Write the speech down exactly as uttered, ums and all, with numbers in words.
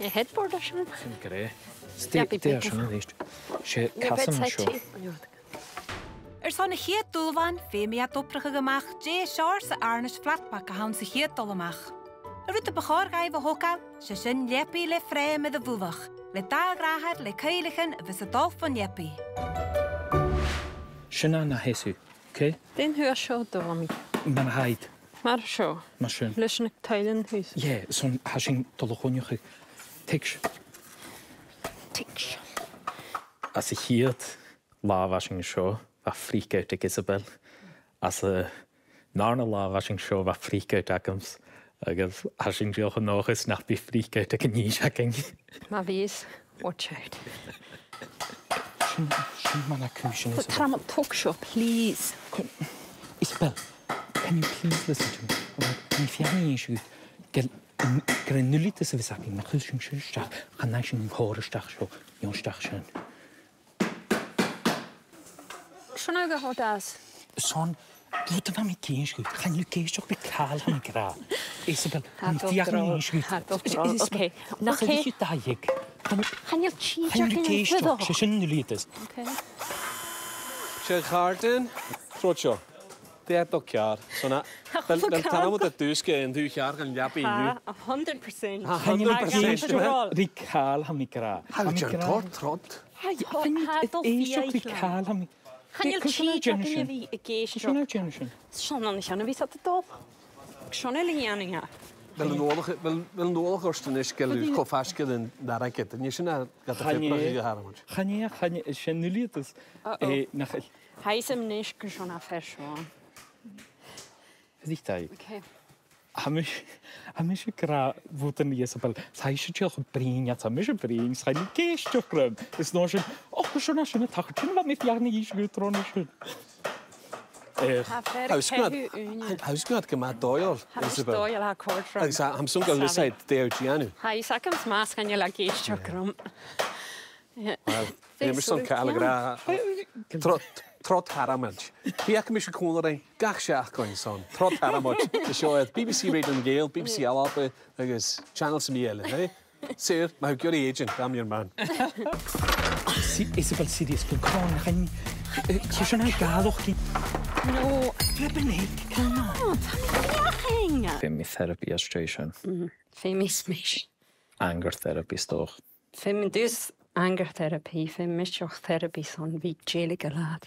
An headboard a tha sin? Sin greas. Stay, stay air sin a-rithist. 'S e casan an seo. Airson a' chiad dùbhlan, feumaidh iad obrachadh a-mach dè seòrsa àirneis flatback a th' anns a' chiad dol a-mach. An rud a bu chòir dhaibh a thogail, 's e sin leabaidh le frèam air a mhullach, le dà ghràthair le cuibhlichean a bhios a' dol fon leabaidh. Sin na sheas thu, ok? Dè an t-uair seo, a Dhòmhnaill? Mar a tha iad. Mar seo? Mar sin. Leis na tuill an seo? Yeah, so tha sinn a' dol a choinneachadh. Tuigse. Tuigse. Anns a' chiad latha a bha sinn an seo, bha freak out aig Isabel. Anns an dàrna latha a bha sinn an seo, bha freak out agamsa. Agus tha sinn dìreach an dòchas nach bi freak out aig an dithis againn. Ma bhios, watch out. Sin, sin mar a tha cùisean, Isabel. Tha mi a' tuigsinn, please. Isabel, can you please listen to me? Right, tha mi a' feuchainn innse dhut gur e an, gur e an duilgheadas a bhios againn, nach cuir sinn seo a-steach, chan fhaigh sinn an còrr a-steach seo, no a-steach sin. Sin agad a thòisich. Son, rud a bha mi ag innse dhut, chan eil thu ag èisteachd ri càil a tha mi ag ràdh. Isabel, tha mi a' feuchainn innse dhut. Tha mi a' dol tro, Isabel, ok. Nach eil thu dà dheug. Chan, chan eil thu ag èisteachd, 's e sin an duilgheadas. Ok. Seo a' chàirdean, trobhad seo. Dè tha dol ceàrr? So na, bheil, bheil t-àm agad dùsgadh an taobh cheàrr dhen leabaidh an-diugh? Tha, a hundred percent. A hundred percent. Ri càil, tha mi ag ràdh. Tha mi ag ràdh. Tha thu a' dol tro, trobhad. Tha thu a' dol fiadhaich. Chan eil thu ag èisteachd ri càil, tha mi. Chan eil thu ag èisteachd. Sin an ceann sin. Sin an ceann sin. Sin an ceann sin. Sin an ceann a bhios agad a' dol. Sin a leugh mi. Bheil an uallach, bheil, bheil an uallach ort a-nis gu bheil thu cho faisg air an airgead? Nì sin a, gad a' phiobrachadh a tha orm. Chan e, chan e, 's e an duilgheadas. Uh-oh. Eh, nach eil. Tha fhios agam a-nis gun sin a tha fear seo. Bhith dai. Ok. Tha mise, tha mise ag ràdh, bhuainn Isabel, tha ise dìreach a' bruidhinn, tha mise a' bruidhinn, 's chan eil thu ag èisteachd rium. Is an uair sin, och, sin a, sin a tha, sin a bha mi a' feuchainn innse dhut tron a sin. Eh, tha fear, tha fhios agad, tha fhios agad gu math dòigheil, Isabel. Tha mise dòigheil, tha còrdadh rium. Agus tha, tha mi a' smaoineachadh gu bheil thu deiseil, dè tha thu a' dèanamh? Tha fhios agam 's math 's chan eil thu ag èisteachd rium. Well, tha mi a' smaoineachadh gu bheil thu a' gràdh, trobhad, trobhad Shearmont. Feuchaidh mise còmhla rinn gach seachdain son trobhad Shearmont. Seo air B B C Radio nan Gàidheal, B B C Alba agus channels sam bith eile, eh? Sir, ma tha thu ag iarraidh agent, I'm your man. Si-, Isabel, serious, gu cròn, chan, eh, chan e sin a tha gàireachdainn. No. Flippin' heck, come on. Oh, tha mi a' feuchainn. Feumaidh mi therapy às dèidh sin. Mhm. Feumaidh mise. Anger therapy, 's dòcha. Feumaidh thusa anger therapy, feumaidh mise therapy son bhith dèiligeil leat.